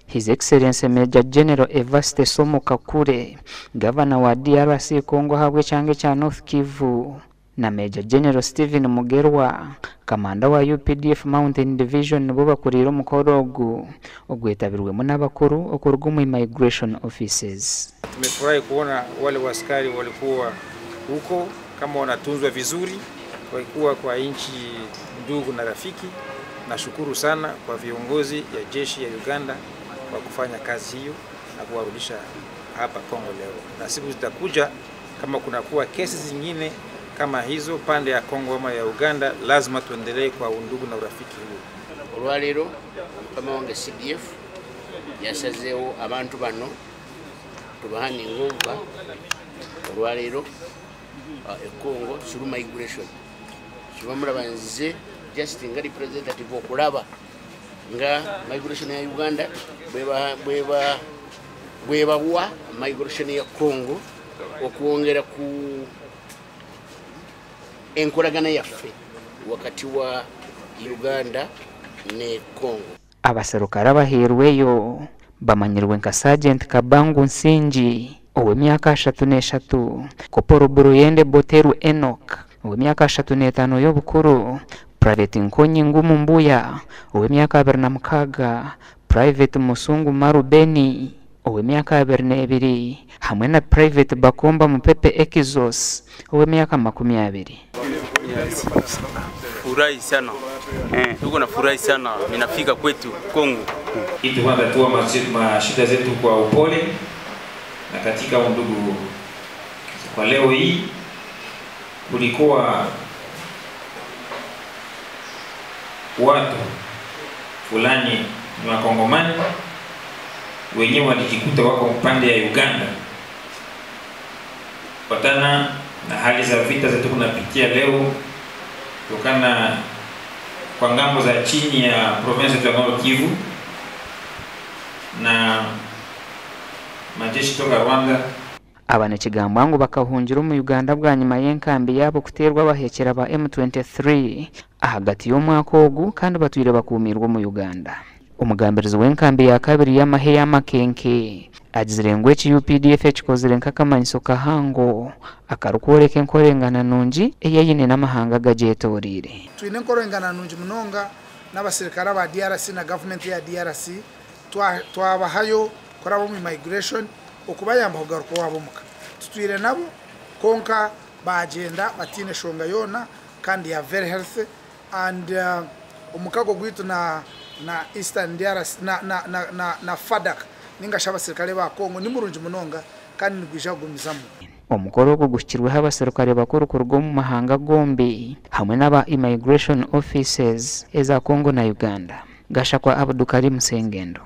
His Excellency Major General Evaste Somo Kakule, Gavana wa DRC Congo ahabw'ekyanga ekya North Kivu na Major General Steven Mugerwa, Kamanda wa updf Mountain Division nibo bakuriire omukoro ogu ogwetabirwemu n'abakuru okuruga omu Immigration Offices. Tumefurahi kuona wale waskari walikuwa huko kama wanatunzwa vizuri, walikuwa kwa nchi ndugu na rafiki. Nashukuru sana kwa viongozi ya jeshi ya Uganda kwa kufanya kazi hiyo na kuwarudisha hapa Kongo leo, na siku zitakuja kama kunakuwa kesi zingine kama hizo pande ya Kongo ama ya Uganda, lazima tuendelee kwa undugu na urafiki huo. Olwaleero mukama wange CDF yasazeewo abantu bano tubahandinge over olwaleero e Congo through migration. Kiba mulaba nzize just nga representative okulaba nga migration ya Uganda bwebawa migration ya Congo okwongera ku enkolagana yaffe wakati wa Uganda ne Congo. Abaserukare abaheirweyo bamanyirwe nka Sergeant Kabangu Nsingi ow'emyaka 33, Koporo Buruyende Boteru Enoch ow'emyaka 35 y'obukuru, Private Nkonyi Ngumu Mbuya ow'emyaka 26, Private Musungu Marubeni ow'emyaka 22 hamwe na Private Bakomba Mupepe Ekizos ow'emyaka 20. Furahi sana. Tuko na furahi sana ninafika kwetu Kongo. Ili tunatatua mashida zetu kwa upole na katika undugu. Kwa leo hii kulikuwa watu fulani ni Wakongomani wenyewe walijikuta wako upande ya Uganda patana na hali za vita zetu kunapitia leo kutokana kwa ngambo za chini ya province ya Nord Kivu na majeshi toka Rwanda. Aba nikigambwa ngu bakahungira omu Uganda bwanyima y'enkambi yaabo kuteerwa abahekyera ba M23 ahagati y'omwaka ogu kandi batwire bakuumirwe omu Uganda. Omugambirizi w'enkambi ya kabiri y'amahe y'amakenke agizire ngu eki UPDF ekikozire nk'akamanyiso kahango akarikworeka enkorengana nungi eyayine n'amahanga agagyetoreire. Twine enkorengana nungi munonga n'abasirikare aba DRC na gavumenti ya DRC, twabahayo kuraba omu migration okubayamba kugaruka owabo omuka. Tutwire nabo konka bagyenda batiine eshonga yoona kandi ya very healthy and omukago gwaitu na Eastern DRC na FADC ninga shi abasirikare ba Congo ni murungi munonga kandi nigwija kugumizamu. Omukoro ogu guhikirweho abaserukare bakuru kuruga omu mahanga gombi hamwe n'aba immigration offices eza Congo na Uganda. Gashakwa Abdulkarim Sengendo.